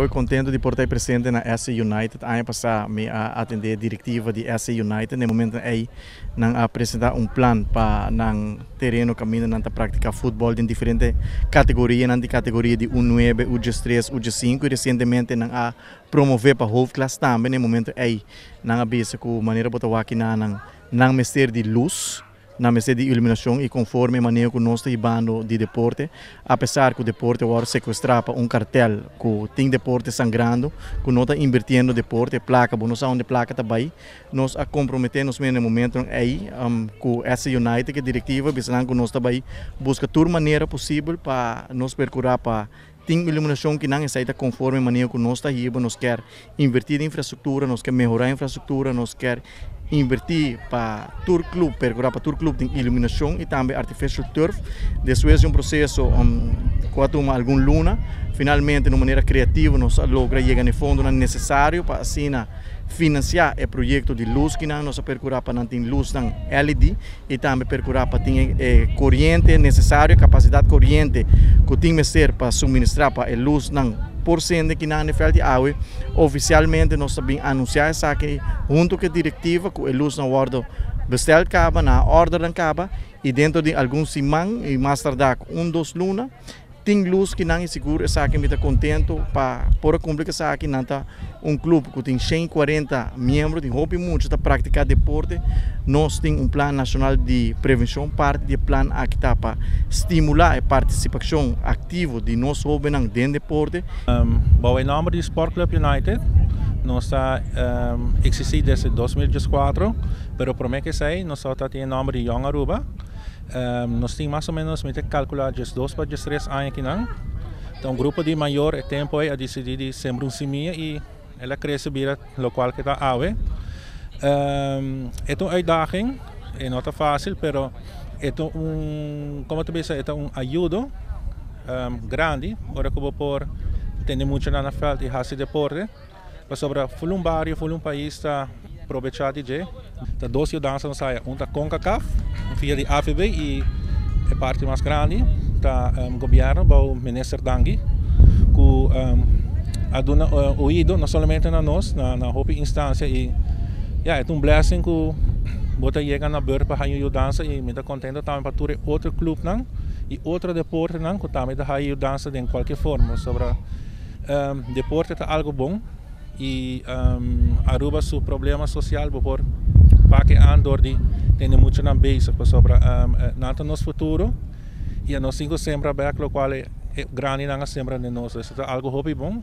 Hopi contento di por ta presente na SC United. Aña pasa mi a atende directiva di SC United. Na momento ey nan a presenta un plan pa nan tereno caminda nan ta practica futbol den diferente categoria, nan di categoria di U9, U3, U5 y recientemente nan a promove pa hoofdklas tambe. Na momento ey nan a bisa cu manera bo ta wak nan nan mester di luz, nan mester di iluminacion y conforme manera cu nos ta hibando di deporte, apesar cu deporte awor secuestra pa un cartel cu tin deporte sangrando, cu no ta invirtiendo deporte, placa, bo no sa unda placa ta bay, nos a compromete nos na momento ey cu SC United, cu directiva, bisa cu nos ta bay busca tur manera posibel pa nos percura pa tin iluminacion cu nan ta conforme manera cu nos ta hiba. Nos kier inverti den infrastructura, nos kier mehora infrastructura, nos kier inverti pa tur club, percura pa tur club tin iluminacion y tambe artificial turf. Despues di un proceso cu a tuma algun luna, finalmente, di un manera creativo, nos a logra yega na fondo necesario pa asina financia e proyecto di luz cu nos a percura pa tin luz LED y tambe percura pa tin coriente necesario, capacidad coriente cu tin mester pa suministra pa e luz nan por cende aki na veld di awe. Oficialmente nos tambe a anuncia esaki hunto cu e directiva, cu e luz nan a wordo bestel caba, nan a order nan caba y den di algun siman y mas tarda un, 2 luna tin luz cu nan. Sigur esaki mi ta contento pa por cumpli cu esaki. Nan ta un club cu tin 140 miembro, tin hopi mucha ta practica deporte. Nos tin un plan nacional di prevencion. Parti di e plan aki ta pa stimula e participacion activo di nos hobennan den deporte. Bom, em nome de Sport Club United, nos ta existi desde 2014, pero prome cu esey, nos tin nomber di Young Aruba. Nos tin mas o menos, mi ta calcula, 12 pa 13 aña aki nan. Anto, un grupo di mayor e tempo ey a dicidi di sembra un simia y el a crece bira loke cu ta awe. E ta un uitdaging, e no ta facil, pero e ta un, con ta bisa, ta un ayudo grandi, ora cu por tin mucha na veld y haci deporte. Pasobra full un bario, full un pais ta aprovecha di dje. Ta dos yudansa nos haya, un ta CONCACAF, via di AVB, y e parti mas grandi ta gobierno, e minister Dangui, cu a duna oido no solamente na nos, na hopi instancia y ja, ta un blessing cu bo ta yega na beurt pa yudansa y mi ta contento tambe pa tur otro club nan y otro deporte nan cu tambe ta yudansa di cualkier forma. Sobre deporte ta algo bon y Aruba su problema social por pa cu andor di tin mucha nan bezig sobre nan ta nos futuro y nos tin cu sembra back loke e grandi nan a sembra den nos. Ta algo hopi bon.